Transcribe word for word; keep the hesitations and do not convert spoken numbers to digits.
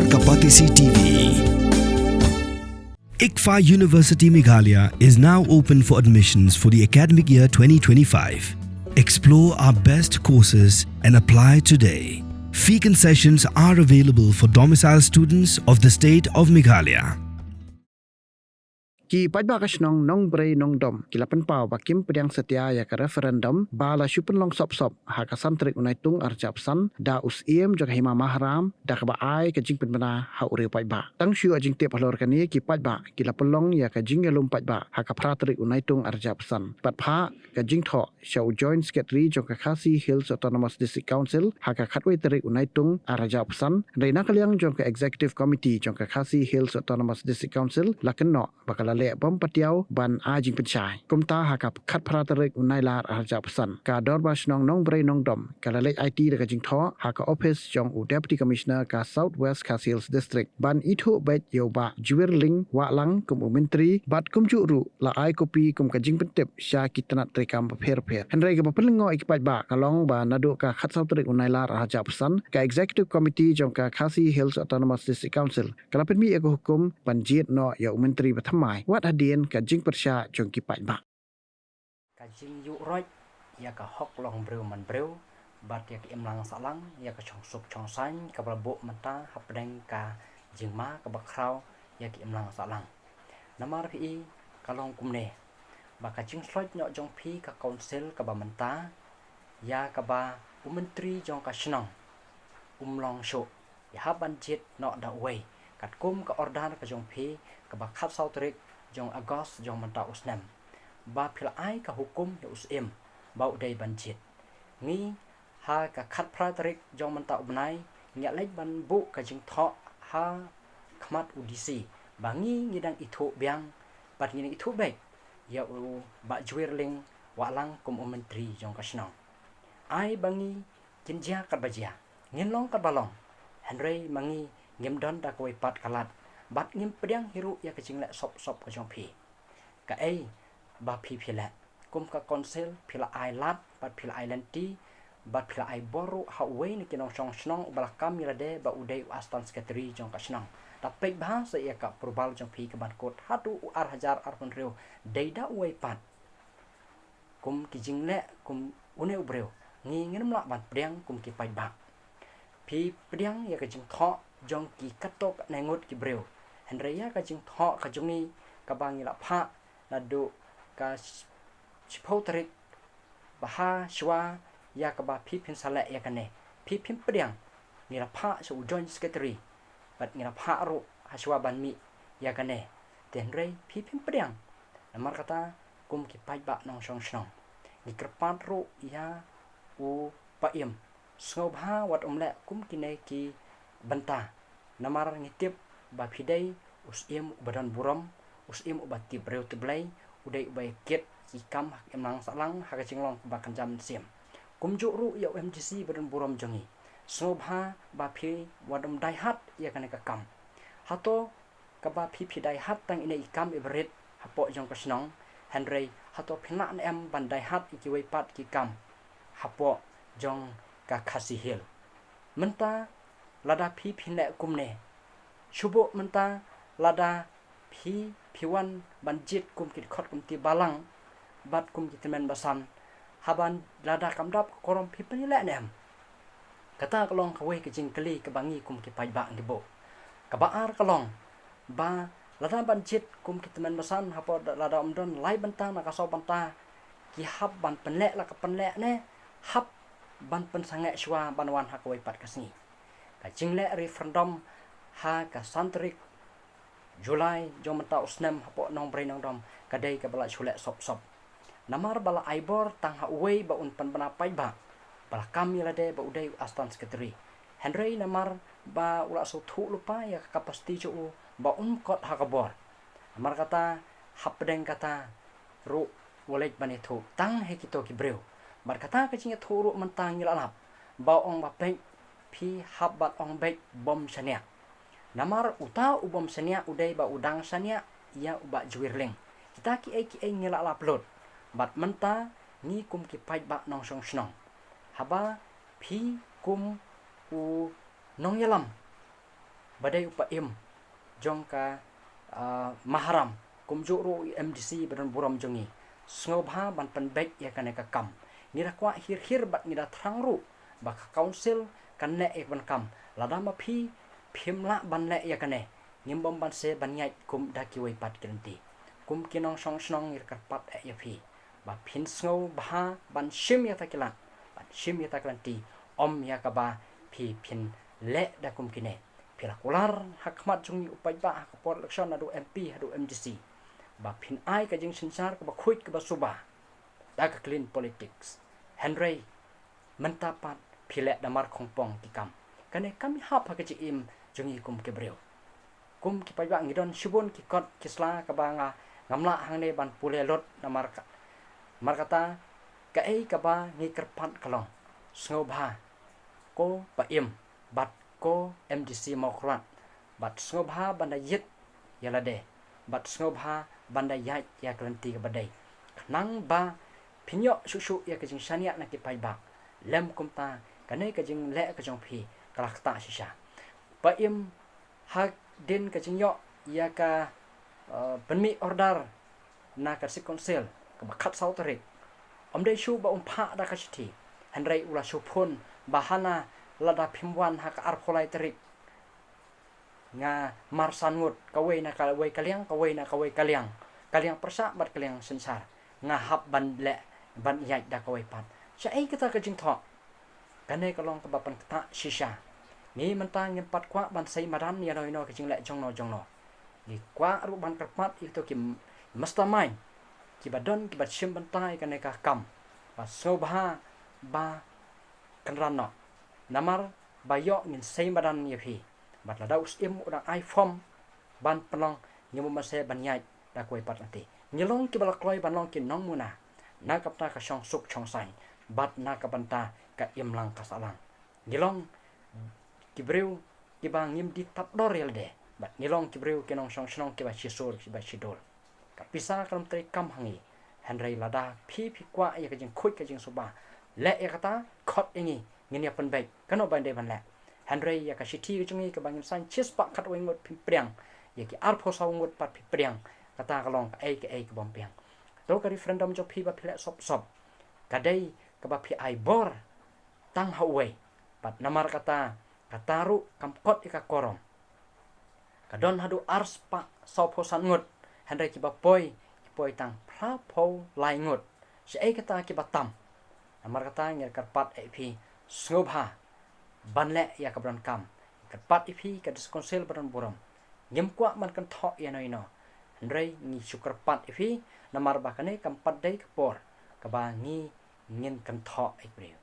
Kapatisi T V. ICFAI University Meghalaya is now open for admissions for the academic year twenty twenty-five. Explore our best courses and apply today. Fee concessions are available for domicile students of the state of Meghalaya. Ki paidbah ka shnong Nongbrei Nongdom ki la pynpaw ba kim pdiang satia ïa ka referendum ba la shu pynlong sop sop ha ka san tarik u Naitung arhajar arphew san da u Syiem jong ka Hima Maharam, da kaba ai ka jingpynbna ha u riew paidbah. Tang shu ïa jingtip halor kane, ki paidbah ki la pynlong ïa ka jingïalum paidbah ha ka phra tarik u Naitung arhajar arphew san. Pat phah ka jingthoh sha u Joint Secretary jong ka Khasi Hills Autonomous District Council ha ka khatwei tarik u Naitung arhajar arphew san. Hynrei na ka liang jong ka Executive Committee jong ka Khasi Hills Autonomous District Council la kynnoh ba ka la leh bym patiaw ban ai jingpynshai. Kumta ha ka khatphra tarik u Nailar arhajar arphew san, ka Dorbar Shnong Nongbrei Nongdom ka la leit aiti da ka jingthoh ha ka ophis jong u Deputy Commissioner ka South West Khasi Hills District ban ithuh beit ïa u Bah Jwirling Wahlang kum u Myntri, bad kumjuh ruh la ai kopi kum ka jingpyntip sha ki tnat treikam bapher bapher. Hynrei kaba pynlyngngoh ïa ki paidbah ka long ba naduh ka khatsaw tarik u Nailar arhajar arphew san, ka Executive Committee jong ka Khasi Hills Autonomous District Council ka la pynmih ïa ka hukum ban jied noh ïa u Myntri bathymmai wat hadien ka jingpyrshah jong ki paidbah. Ka jingïuhroit ïa ka hok long briew man briew bad ïa ka imlang sahlang, ïa ka shongsuk shongsaiñ kaba la buh mynta hapdeng ka jingma kaba khraw ïa ka imlang sahlang. Namar phi i, ka long kumne, ba ka jingshlur noh jong phi ka council kaba mynta ïa kaba u Myntri jong ka shnong um long shuh, ïa hap ban jied noh da uwei katkum ka order ka jong phi kaba khatsaw tarik jong August jong mynta u snem, ba phi la ai ka hukum ïa u Syiem ba u dei ban jied. Ngi ha ka khatphra tarik jong mynta u bnai ngi ïa leit ban buh ka jingthoh ha khmat u D C ba ngi ngi dang ithuh biang bad ngi dang ithuh beit ïa u Bah Jwirling Wahlang kum u Myntri jong ka shnong. Ai ba ngi kin jia katba jia, ngin long katba long, hynrei ma ngi ngim don da kawei pat ka lad bad ngim pdiang hi ruh ïa ka jingleh sop sop ka jong phi. Kaei ba phi phi leh, kum ka council phi la ai lad bad phi la ai lynti bad phi la ai bor ruh ha uwei na ki nongshong shnong uba la kam ïa lade ba u dei u assistant secretary jong ka shnong. Da peit bha sa ïa ka approval jong phi ka ban kut haduh u arhajar arphew hynriew dei da uwei pat. Kum ki jingleh kum une u briew ngi ngim lah ban pdiang kum ki paidbah. Phi pdiang ïa ka jingthoh jong ki katto katne ngut ki briew, hynrei ïa ka jingthoh ka jong ngi kaba ngi la phah naduh ka shiphew tarik ba ha shuwa ïa kaba phi phin sa leh ïa kane, phi phim pdiang. Ngi la phah sha u joint secretary bad ngi la phah ruh ha shuwa ban mih ïa kane, te hynrei phi phim pdiang. Namar kata, kum ki paidbah nongshong shnong, ngi kyrpad ruh ïa u Paiem, sngewbha wat ym leh kum kine ki bynta. Namar ngi tip ba phi dei u Syiem uba don burom, u Syiem uba tip briew tip Blei, u dei uba ïa kit ki kam ha ka imlang sahlang ha ka jinglong kaba kynja mynsiem. Kumjuh ruh ïa u M D C ba don burom jong ngi, sngewbha ba phi wat ym dei hat ïa kane ka kam. Hato kaba phi phi dei hat tang ine i kam i barit hapoh jong ka shnong, hynrei hato phi lah ne em ban dei hat ïa kiwei pat ki kam hapoh jong ka Khasi Hills? Mynta lada phi phi leh kumne, shu buh mynta lada phi phi wan ban jied kum ki dkhot committee balang bad kum ki tymmen basan, haba lada kam dap ka quorum phi pynleh ne em? Kata ka long kawei ka jingkylli kaba ngi kum ki paidbah ngi buh. Kaba ar ka long ba lada ban jied kum ki tymmen basan hapoh, lada ym don lai bynta na ka saw bynta, ki hap ban pynleh la ka pynleh ne hap ban pynsangeh shuwa ban wan ha kawei pat ka sngi. Ka jingleh referendum ha ka san tarik July jong mynta u snem hapoh Nongbrei Nongdom ka dei kaba la shu leh sop sop. Namar ba la ai bor tang ha uwei ba un pynbna paidbah ba la kam ïa lade ba u dei u assistant secretary. Hynrei namar ba u la sngewthuh lypa ïa ka capacity jong u ba un kot ha ka bor. Namar kata, hapdeng kata ruh u leit ban ïathuh tang ha kito ki briew. Bad kata ka jingïathuh ruh mynta ngi la lap ba ong ba peit, phi hap ban ong beit bym shaniah. Namar uta u bym shaniah u dei ba u dang shaniah ïa u Bah Jwirling. Kita kiei kiei ngi la lap lut. Bad mynta ngi kum ki paidbah nongshong shnong, haba phi kum u nongïalam ba dei u paiem jong ka, ah, Maharam, kumjuh ruh u MDC ba don burom jong ngi, sngewbha ban pynbeit ïa kane ka kam. Ngi da kwah hir hir bad ngi da thrang ruh ba ka council kan leh ïa ka ban kam. Lada ma phi phim lah ban leh ïa kane, ngim bym ban seh ban ïaid kum da kiwei pat ki lynti. Kum ki nongshong shnong ngi kyrpad eh ïa phi ba phin sngewbha ban shim ïa ta ki lad, ban shim ïa ta ki lynti, ym ïa kaba phi phin leh da kum kine. Phi la kular ha khmat jong ngi u paidbah ha ka por election, haduh MP haduh MDC, ba phin ai ka jingsynshar kaba khuid kaba suba da ka clean politics. Hynrei mynta pat phi leh da mar khongpong ki kam. Kane kam hap ha ka jingim jong ngi kum ki briew. Kum ki paidbah ngi don shibun ki kot ki sla kaba nga ngam lah hangne ban pule lut namar ka, namar kata kaei kaba ngi kyrpad ka long, sngewbha ko paiem bad ko MDC Mawkyrwat, bad sngewbha ban da ïit ïa lade, bad sngewbha ban da ïaid ïa ka lynti kaba dei, khnang ba phin ïoh shuh shuh ïa ka jingshaniah na ki paidbah. Lym kumta, kane ka jingleh ka jong phi ka la ktah shisha. Paiem, hadien ka jingïoh ïa ka, eh, pynmih order na ka District Council kaba khatsaw tarik, ym dei shuh ba um phah da ka shithi, hynrei u la shu phone ba hana, lada phim wan ha ka arphew lai tarik, nga mar san ngut, kawei na kawei ka liang, kawei na kawei ka liang, ka liang pyrshah bad ka liang synshar, nga hap ban leh, ban ïaid da kawei pat. Shaei kata ka jingthoh? Kane ka long kaba pynktah shisha. Ngi mynta ngim pat kwah ban sei madan ïano ïano ka jingleh jongno jongno. Ngi kwah ruh ban kyrpad ïa kito ki mastermind kiba don kiba shim bynta ïa kane ka kam ba sngewbha ba kynran noh, namar ba ïoh ngin sei madan ïa phi. Bad lada u Syiem u dang ai form ban pynlong, ngim bym seh ban ïaid da kawei pat lynti. Ngi long kiba la kloi ban long ki nongmuna na ka bynta ka shongsuk shongsaiñ bad na ka bynta ka imlang ka sahlang. Ngi long ki briew kiba ngim die tap dor ïa lade, bad ngi long ki briew ki nongshong shnong kiba shisur kiba shidur. Ka pisa ka long treikam ha ngi. Hynrei lada phi phi kwah ïa ka jingkhuid ka jingsuba, leh ïa kata, khot ïa ngi, ngin ïa pynbeit, kano ba dei ban leh. Hynrei ïa ka shithi ka jong ngi kaba ngin saiñ shispah khatwei ngut phim pdiang, ïa ki arphew saw ngut pat phi pdiang. Kata ka long kaei kaei kabym biang. To ka referendum jong phi ba phi leh sop sop, ka dei kaba phi ai bor tang ha uwei. Bad namar kata, kata ruh kam kot ïa ka quorum. Ka don haduh arspah sawphew san ngut, hynrei kiba poi, ki poi tang phraphew lai ngut. Shaei kata kiba tam? Namar kata ngi kyrpad ïa phi, sngewbha ban leh ïa kaba donkam. Kyrpad ïa phi ka District Council ba don burom, ngim kwah ban kynthoh ïano ïano. Hynrei ngi shu kyrpad ïa phi, namar ba kane kam pat dei ka por kaba ngi ngin kynthoh ïa ki briew.